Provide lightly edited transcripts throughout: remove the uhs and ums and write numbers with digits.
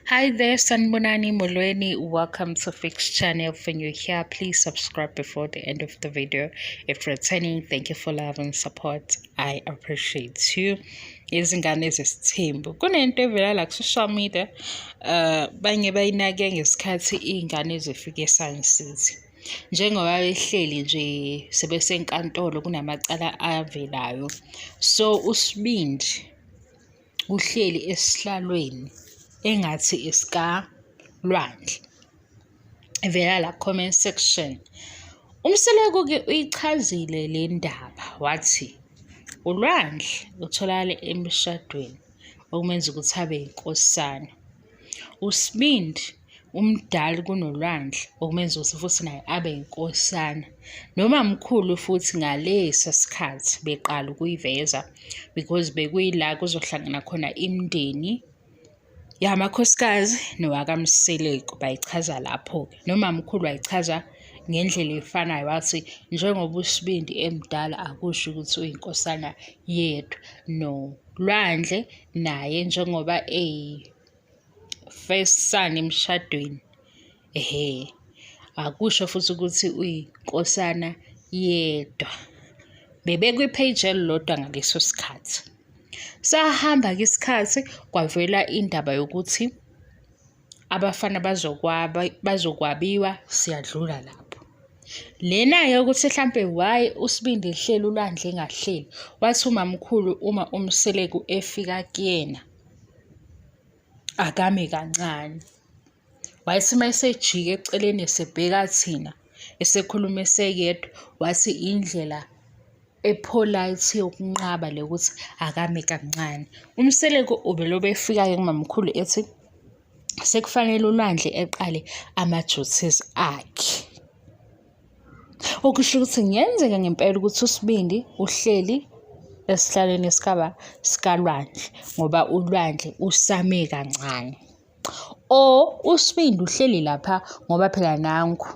Hi there, Sanibonani Molweni. Welcome to Fix Channel. If you're new here, please subscribe before the end of the video. If returning, thank you for love and support. I appreciate you. Izingane zesithembu. Kunento evela la ku-social media, banye bayinake ngesikhathi iy'ngane zifike eSun City. Njengoba behleli nje sebesenkantolo kunamacala avelayo. So uSibindi uhleli esihlalweni engathi esikaLwandle. Ivela la comment section. UMseleku-ke uyichazile le ndaba wathi uLwandle utholakale emshadweni okumenza ukuthi abe yinkosana. USibindi umdala kunoLwandle okumenza ukuthi futhi naye abe yinkosana. Nomamkhulu futhi ngalesa sikhathi beqala ukuyiveza because bekuyila kuzohlangana khona imindeni yamakhosikazi nowakaMseleku bayichaza lapho-ke. Nomamkhulu wayichaza ngendlela efanayo wathi njengoba uSibindi emdala akusho ukuthi uyinkosana yedwa. NoLwandle naye njengoba eyi-first son emshadweni, ehhe, akusho futhi ukuthi uyinkosana yedwa. Bebekwi-page elilodwa ngaleso sikhathi. Sahamba-ke isikhathi kwavela indaba yokuthi abafana bazokwaba bazokwabiwa siyadlula lapho. Lena-ke ukuthi hlampe why uSibindi ehleli uLwandle engahleli, wathi umamkhulu uma uMseleku efika kuyena akame kancane. Wayethi uma esejika eceleni esebheka thina, esekhuluma eseyedwa, wathi indlela e-polite yokunqaba le ukuthi akame kancane. UMseleku ubelobe efika-ke kumamkhulu ethi sekufanele uLwandle eqale ama-duties akhe. Okusho ukuthi kungenzeka ngempela ukuthi uSibindi uhleli esihlalweni sikaba sikaLwandle ngoba uLwandle usame kancane. Or uSibindi uhleli lapha ngoba phela nangu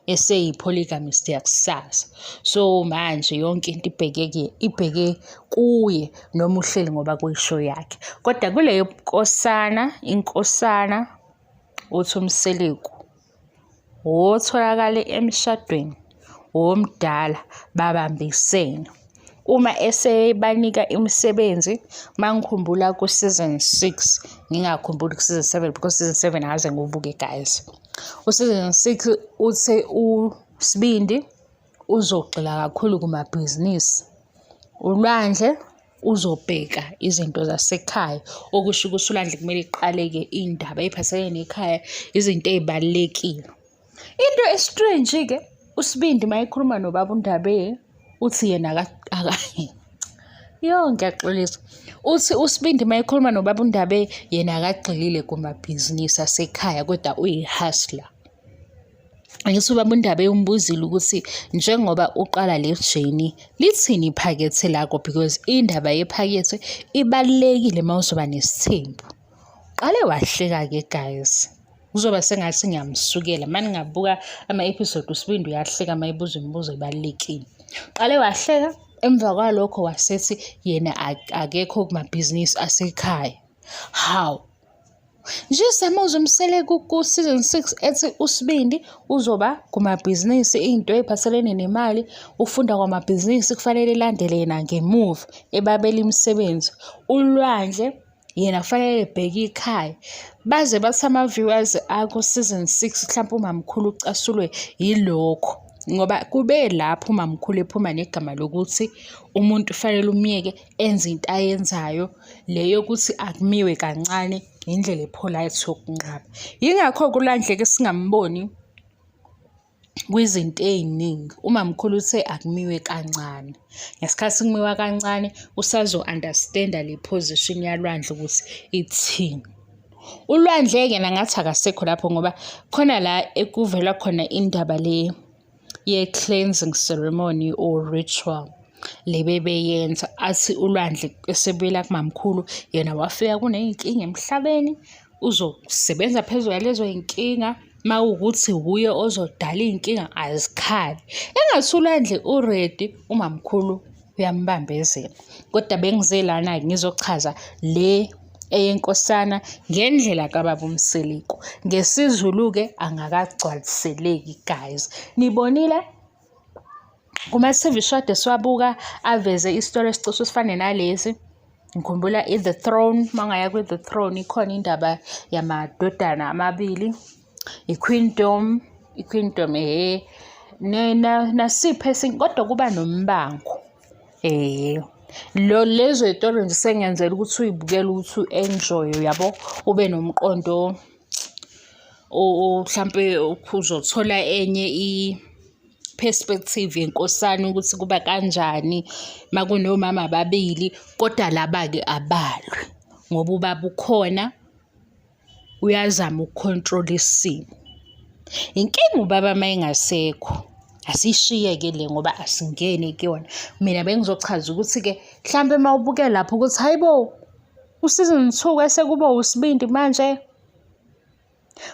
eseyi-polygamist yakusasa. So manje yonke into ibheke ibheke kuye noma uhleli ngoba kuyishow yakhe. Kodwa kuleyo nkosana, inkosana uthi uMseleku wotholakale emshadweni womdala babambisene. Uma esebanika imisebenzi, mangikhumbula ku-season 6, ngingakhumbuli ku-season 7 because season 7 akaze ngiwubuke guys. U-season 6 uthe uSibindi uzogxila kakhulu kumabhizinisi. ULwandle uzobheka izinto zasekhaya, okusho ukuthi uLwandle kumele kuqale-ke iy'ndaba ey'phathelene nekhaya, izinto ey'balulekile. Into e-strange-ke uSibindi uma ekhuluma nobaba uNdabeye uthi yena yo ngiyaxolisa. Uthi uSibindi uma ekhuluma nobaba uNdabeye yena akagxilile kumabhizinisi asekhaya kodwa uyi-hustler. Angithi ubaba uNdabeye umbuzile ukuthi njengoba uqala le journey lithini iphakethe lakho because indaba yephakethe ibalulekile uma uzoba nesithembu. Qale wahleka-ke guys. Kuzoba sengathi ngiyamsukela. Uma ningabuka ama-episode uSibindi uyahleka uma ebuza imibuzo ebalulekile. Qale wahleka emva kwalokho wasethi yena akekho kumabhizinisi asekhaya. Hawu! Nje samuzwa uMseleku ku-season 6 ethi uSibindi uzoba kumabhizinisi into ey'phathelene nemali, ufunda kwamabhizinisi kufanele elandele yena ngemuva ebabela imisebenzi. ULwandle yena kufanele ebheke ikhaya. Baze bathi ama-viewers aku-season 6 mhlampe umamkhulu ucasulwe yilokho ngoba kube lapho umamkhulu ephuma negama lokuthi umuntu kufanele umyeke enze into ayenzayo le yokuthi akumiwe kancane indlela e-polite yokunqaba. Yingakho-ke uLwandle-ke singamboni kwizinto ey'ningi. Umamkhulu uthe akumiwe kancane. Ngesikhathi kumiwa kancane usazo-understand-a le position yaLwandle ukuthi ithini. ULwandle-ke yena ngathi akasekho lapho ngoba khona la ekuvela khona indaba le ye-cleansing ceremony or ritual le bebeyenza athi uLwandle esebuyela kumamkhulu yena wafika kuney'nkinga emhlabeni uzosebenza phezu kwalezo y'nkinga uma kuwukuthi wuye ozodala iy'nkinga azikhali. Engathi uLwandle u-ready umamkhulu uyambambezela. Kodwa bengize lana-ke ngizochaza le eyenkosana ngendlela kababa uMseleku. NgesiZulu-ke angakagcwaliseleki guys. Nibonile kuma-TV show ade siwabuka aveze isitori esicishe sifane nalesi. Ngikhumbula i-The Throne, uma ungaya kwi-The Throne ikhona indaba yamadodana amabili, i-Queendom, i-Queendom ehhe, nasiphi esinye kodwa kuba nombango. Lo lezo y'tori nje sengiyenzela ukuthi uy'bukele ukuthi u-enjoy-e uyabo, ube nomqondo hlampe uzothola enye perspective yenkosana ukuthi kuba kanjani makunomama ababili kodwa laba-ke abalwi ngoba ubaba ukhona uyazama ukukhontrola isimo. Inkinga ubaba uma engasekho asiyishiye-ke le ngoba asingeni kuyona. Mina bengizochaza ukuthi-ke hlampe uma ubuke lapho ukuthi hhayi bo, u-season 2 kwese kuba usibindi manje.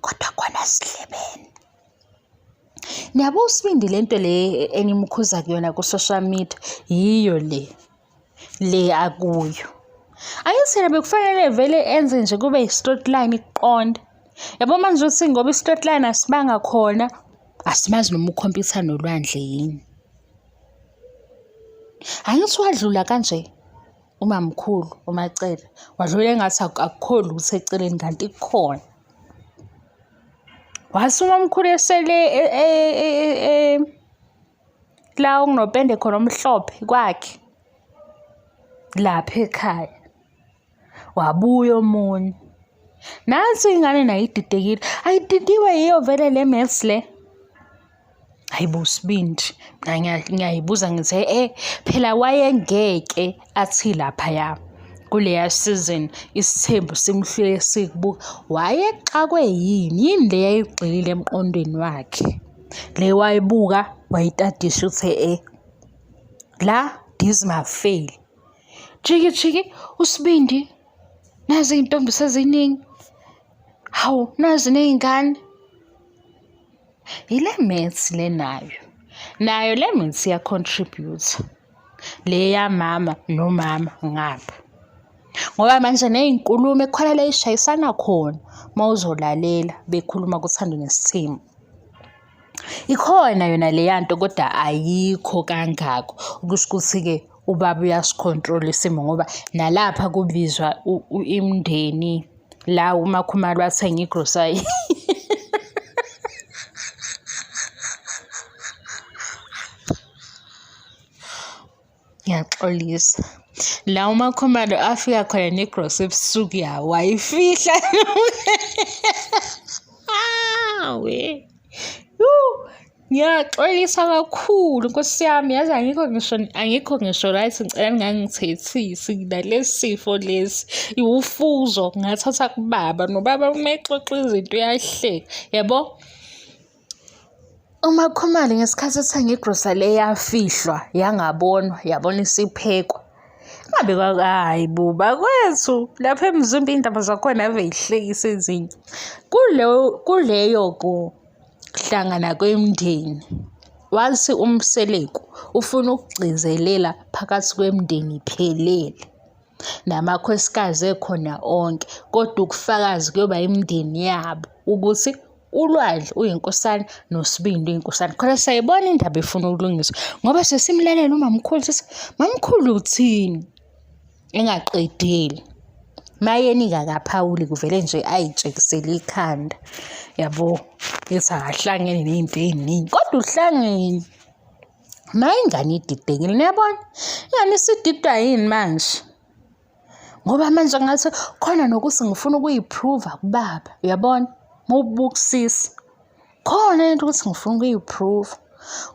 Kodwa khona sihlebene. Niyabo usibindi lento le enimkhuza kuyona ku-social media yiyo le le akuyo. Angithi yena bekufanele vele enze nje kube yi-storyline kuqonde. Yabo manje uthi ngoba i-storyline asibanga khona asimazi noma ukhompyutha nolwandle yini. Angithi wadlula kanje umamkhulu uMaCele wadlula engathi akukho lutho eceleni kanti kukhona. Wase umamkhulu esele e, e, e, la okunopende khona omhlophe kwakhe lapha ekhaya. Wabuya omunye. Nansi ingane nayo ididekile. Ayididiwe yiyo vele le maths le. Hayi bo sibindi mina ngiyayibuza ngithi eh phela wayengeke athi laphaya kuleya season isithembu simhlule sikubuka wayexakwe yini yini le yayigxilile emqondweni wakhe le wayibuka wayitadisha uthe eh la this my fail jiki jiki usibindi nazi iy'ntombi seziningi hawu nazi ney'ngane Yile maths le nayo. Nayo le maths iya-contribute. Le yamama nomama ngapha. Ngoba manje ney'nkulumo ekukhona la ey'shayisana khona uma uzolalela bekhuluma kuThando Nesithembu. Ikhona yona leya nto kodwa ayikho kangako. Okusho ukuthi-ke ubaba uyasikhontrola isimo ngoba nalapha kubizwa imindeni la uMakhumalo athenga igrosayi. Ngiyaxolisa. La uMakhumalo afika khona negrosa ebusuku ya wayifihla. We. Ngiyaxolisa kakhulu Nkosi yami, yazi angikho ngisho angikho ngisho right ngicela ningangithethisi nalesi sifo lesi iwufuzo ngathatha kubaba nobaba uma exoxa izinto uyahleka yabo. UMakhumalo ngesikhathi ethenga igrosa le yafihlwa yangabonwa yabona isiphekwa. Ngabe hhayi bo bakwethu lapha eMzumbe iy'ndaba zakhona ave y'hlekisa ezinye. Kuleyo kuhlangana kwemindeni wathi uMseleku ufuna ukugcizelela phakathi kwemindeni iphelele. Namakhosikazi ekhona onke kodwa ubufakazi kuyoba imindeni yabo ukuthi uLwandle uyinkosana noSibindi uyinkosana. Khona siyayibona indaba efuna ukulungiswa ngoba sesimlalela umamkhulu sithi mamkhulu uthini engaqedeli. Mayeni-ke akaphawuli kuvele nje ayitshekisele ikhanda yabo ethi akahlangene ney'nto ey'ningi kodwa uhlangene. Nayo ingane ididekile niyabona ingane isididwa yini manje? Ngoba manje ngathi khona nokuthi ngifuna ukuyiphruva kubaba, uyabona? Uma ubukusisa khona into ukuthi ngifuna ukuyiphruva.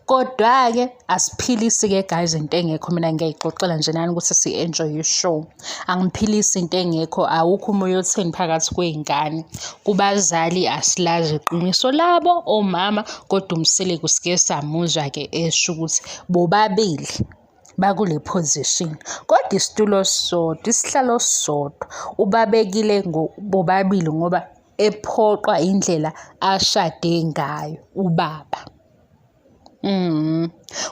Kodwa-ke asiphilisi-ke guys into engekho mina ngiyayixoxela nje nani ukuthi si-enjoy i-show. Angiphilisi into engekho awukho umoya otheni phakathi kwey'ngane. Kubazali asilazi iqiniso labo omama kodwa uMseleku sike samuzwa-ke esho ukuthi bobabili bakule position kodwa isitulo sisodwa isihlalo sisodwa ubabekile bobabili ngoba ephoqwa indlela ashade ngayo ubaba.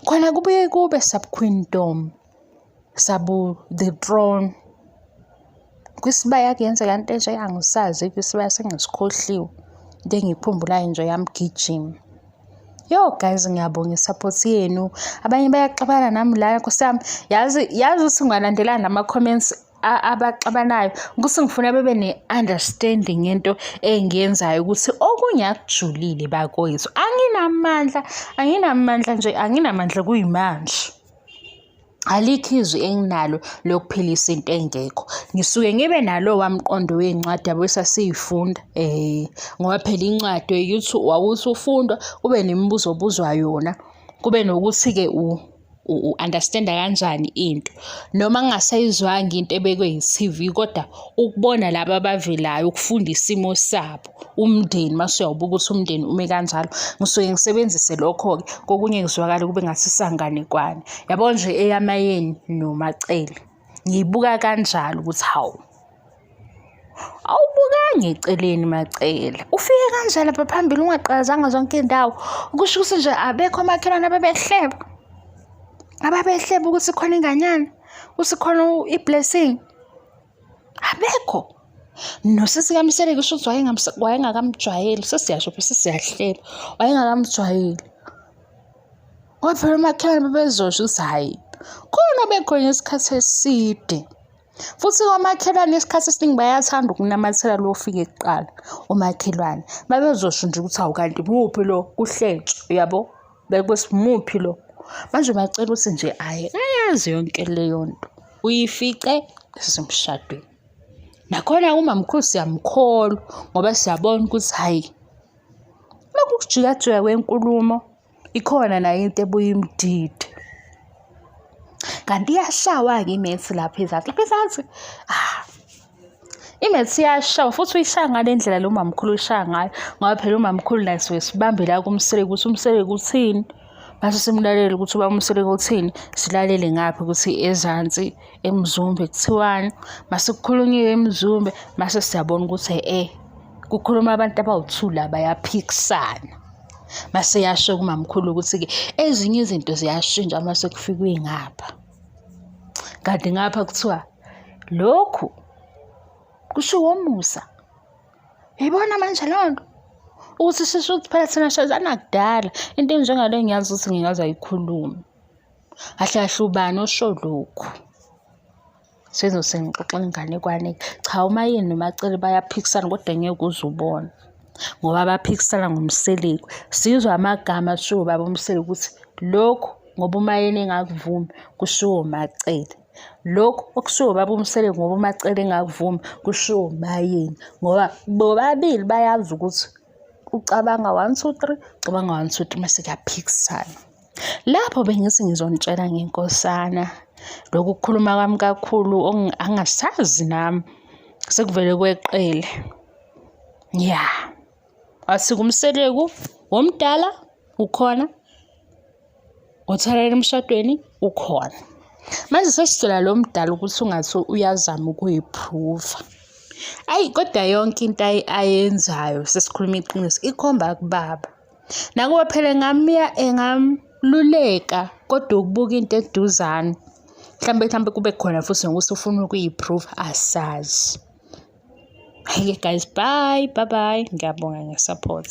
Khona kubuye kube sub-queendom, sabu the throne. Kwisibaya kuyenzeka into enje angisazi kwisibaya sengisikhohliwe. Into engiyikhumbulayo nje yamgijima. Yo guys ngiyabonga i-support yenu. Abanye bayaxabana nami la nkosi yami. Yazi yazi ukuthi ungalandelana nama-comments abaxabanayo ukuthi ngifuna bebe ne-understanding yento engiyenzayo ukuthi okunye akujulile bakwethu. Anginamandla, anginamandla nje, anginamandla kuyimanje. Alikho izwi enginalo lokuphilisa into engekho. Ngisuke ngibe nalowa mqondo wey'ncwadi yabo esasiy'funda ngoba phela incwadi yokuthi wawuthi ufundwa kube nemibuzo obuzwa yona, kube nokuthi-ke u-understand-a kanjani into. Noma ngingasayizwanga into ebekwe yi-T_V kodwa ukubona laba abavelayo, ukufunda isimo sabo. Umndeni mase uyawubuka ukuthi umndeni ume kanjalo. Ngisuke ngisebenzise lokho-ke, kokunye kuzwakale kube ngathi isanganekwane. Yabo nje eyaMayeni noMaCele, ngiyibuka kanjalo ukuthi hawu, awubukanga eceleni MaCele, ufike kanjani lapha phambili ungaqalazanga zonke iy'ndawo? Kusho ukuthi nje abekho omakhelwane ababehleba, ababehleba ukuthi khona inganyana, ukuthi khona i-blessing. Abekho. Nosisi kaMseleku kusho ukuthi wayengakamjwayeli, sesiyasho phela sesiyahleba, wayengakamjwayeli. Ngoba phela omakhelwane babezosho ukuthi hhayi, khona bekhona isikhathi eside. Futhi omakhelwane isikhathi esiningi bayathanda ukunamathela lo ofike kuqala, umakhelwane. Babezosho nje ukuthi hawu kanti muphi lo, kuhletshwe, uyabo? Bekuthi muphi lo? Manje bacela ukuthi nje ayi akayazi yonke leyo nto. Uyifice esemshadweni. Nakhona umamkhulu siyamkholwa ngoba siyabona ukuthi hhayi lokhu kujikajika kwenkulumo ikhona nayo into ebuye imdide. Kanti iyashawa-ke imethi lapha ezansi, lapha ezansi ah Imethi iyashawa futhi uyishaya ngale ndlela lo mamkhulu uyishaya ngayo ngoba phela umamkhulu naye suke sibambe la kuMseleku ukuthi uMseleku uthini. Mase simlalele ukuthi ubaba uMseleku uthini, silalele ngapha ukuthi ezansi eMzumbe kuthiwani. Mase kukhulunyiwe eMzumbe mase siyabona ukuthi eh kukhuluma abantu abawu-two la bayaphikisana. Mase yasho kumamkhulu ukuthi-ke ezinye izinto ziyashintsha mase kufikwe ngapha. Kanti ngapha kuthiwa lokhu kushiwo uMusa. Uyayibona manje leyo nto? Ukuthi sisho ukuthi phela thina shazana kudala. Into enjengale ngiyazi ukuthi ngingaze ayikhulume. Kahle kahle ubani osho lokhu? Sengizoze ngixoxe inganekwane. Cha uMayeni noMaCele bayaphikisana kodwa ngeke uze ubone. Ngoba baphikisana ngoMseleku. Sizwa amagama ashiwo ubaba uMseleku ukuthi lokhu ngoba uMayeni engakuvumi kushiwo uMaCele. Lokhu okushiwo ubaba uMseleku ngoba uMaCele engakuvumi kushiwo uMayeni. Ngoba bobabili bayazi ukuthi ucabanga one two three, ucabanga one two three mase kuyaphikisana. Lapho bengithi ngizonitshela ngenkosana, lokhu kukhuluma kwami kakhulu angasazi nami sekuvele kweqele. Ya, wasika uMseleku womdala ukhona, othalela emshadweni ukhona. Manje sesithola lo mdala ukuthi ungathi uyazama ukuyiphruva. Ayi kodwa yonke into ayenzayo sesikhuluma iqiniso ikhomba kubaba. Nakuba phela engamluleka kodwa ukubuka into eduzane mhlambe mhlambe kube khona futhi nokuthi ufuna ukuyiphruva asazi. Hhayi-ke guys, bye, bye bye. Ngiyabonga nge-support.